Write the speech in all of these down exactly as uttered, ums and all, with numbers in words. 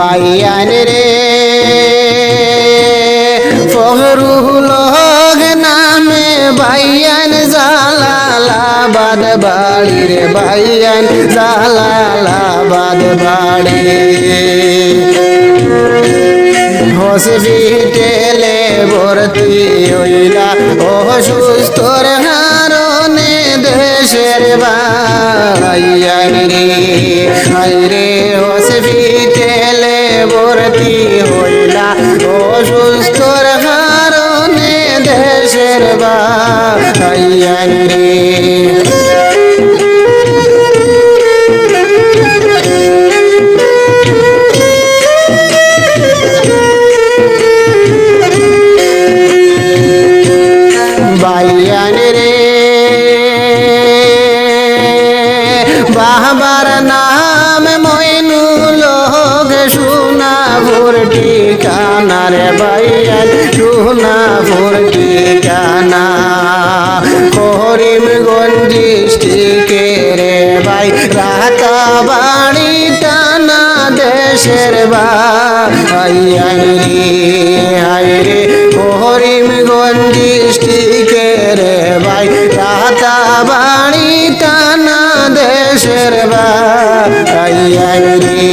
ভাইয়াইন রে, ফখরুল হক নামে ভাইয়াইন, জালালাবাদ বাড়ি রে ভাইয়াইন, জালালাবাদ বাড়ি। হসপিটালে ভর্তি অইলা অসুস্থর কারণে দেশের ভাইয়াইন রে। হায়রে, হসপিটালে ভর্তি অইলা অসুস্থর কারণে দেশের ভাইয়াইন রে। ভাইয়াইন রে, বাবার নাম মইনুল হক, সোনাপুর ঠিকানা রে ভাইয়াইন, সোনাপুর ঠিকানা। করিমগঞ্জ ডিস্ট্রিক্টে রে ভাই, রাতাবাড়ি থানা দেশের ভাইয়াইন রে। হায়রে, করিমগঞ্জ ডিস্ট্রিক্টে রে ভাই, রাতাবাড়ি থানা দেশের ভাইয়াইন রে।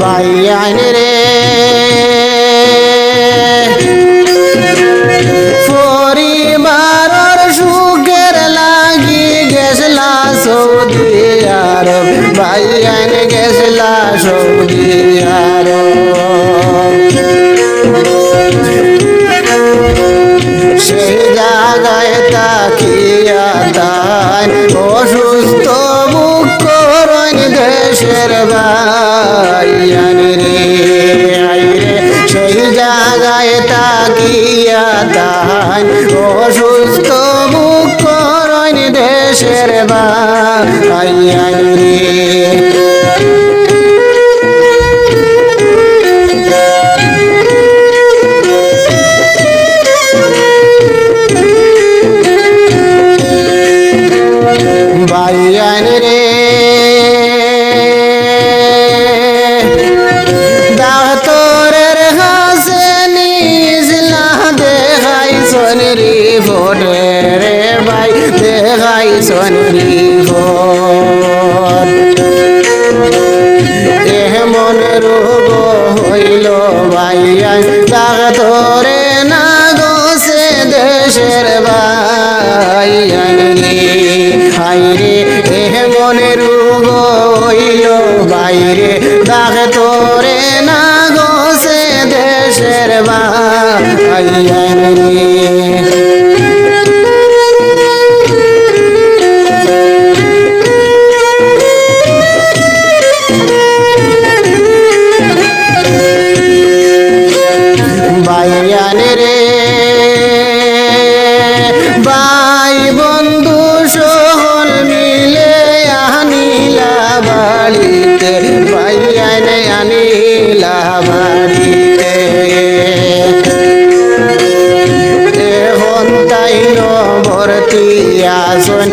ভাইয়াইন রে, পরিবারর সুখর লাগি গেছলা সৌদি আরব, ভাইয়াইন গেছলা সৌদি আরব। সেই জাগায় থাকিয়া তাইন অসুস্থ বুক করইন দেশের ভাইয়াইন রে। হায়রে, সেই জাগায় থাকিয়া তাইন অসুস্থ বুক করইন দেশের ভাইয়াইন রে। ভাইয়াইন রে, ডাক্তরের কাছে নিছলা দেখাইছইন রিপোর্ট রে ভাই, দেখাইছইন রিপোর্ট। এমন রোগ অইলো ভাইয়াইন, ডাক্তরে না গছে দেশের ভাইয়াইন রে। হায়রে, এমন রোগ অইলো ভাইরে, ডাক্তরে না গছে দেশের ভাইয়াইন রে। ভাইয়াইন রে, ভাই বন্ধু সকল মিলে আনিলা বাড়িতে, ভাইয়াইন আনিলা বাড়িতে। এখন তাইন ভর্তি আছইন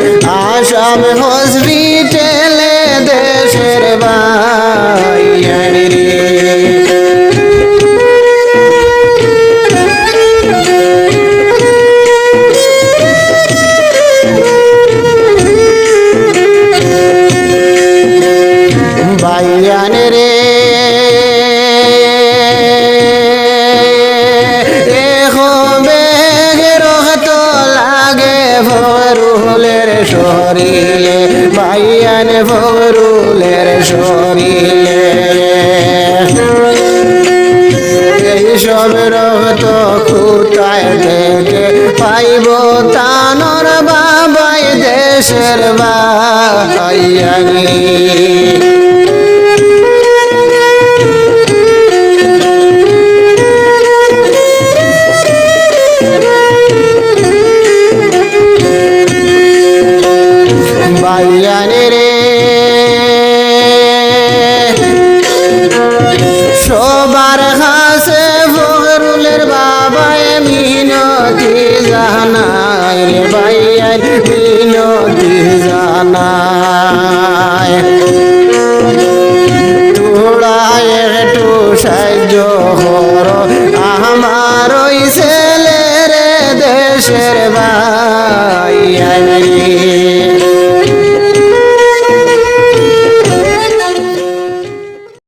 আসাম হসপিটালে দেশের ভাইয়াইন রে। ভাইয়াইন রে, এখন বেগে রক্ত লাগে ফখরুলের শরীরে, ভাইয়াইন ফখরুলের শরীরে। এই সব রক্ত কোথায় থেকে পাইব, তানর বাবাই দেশের ভাইয়াইন রে।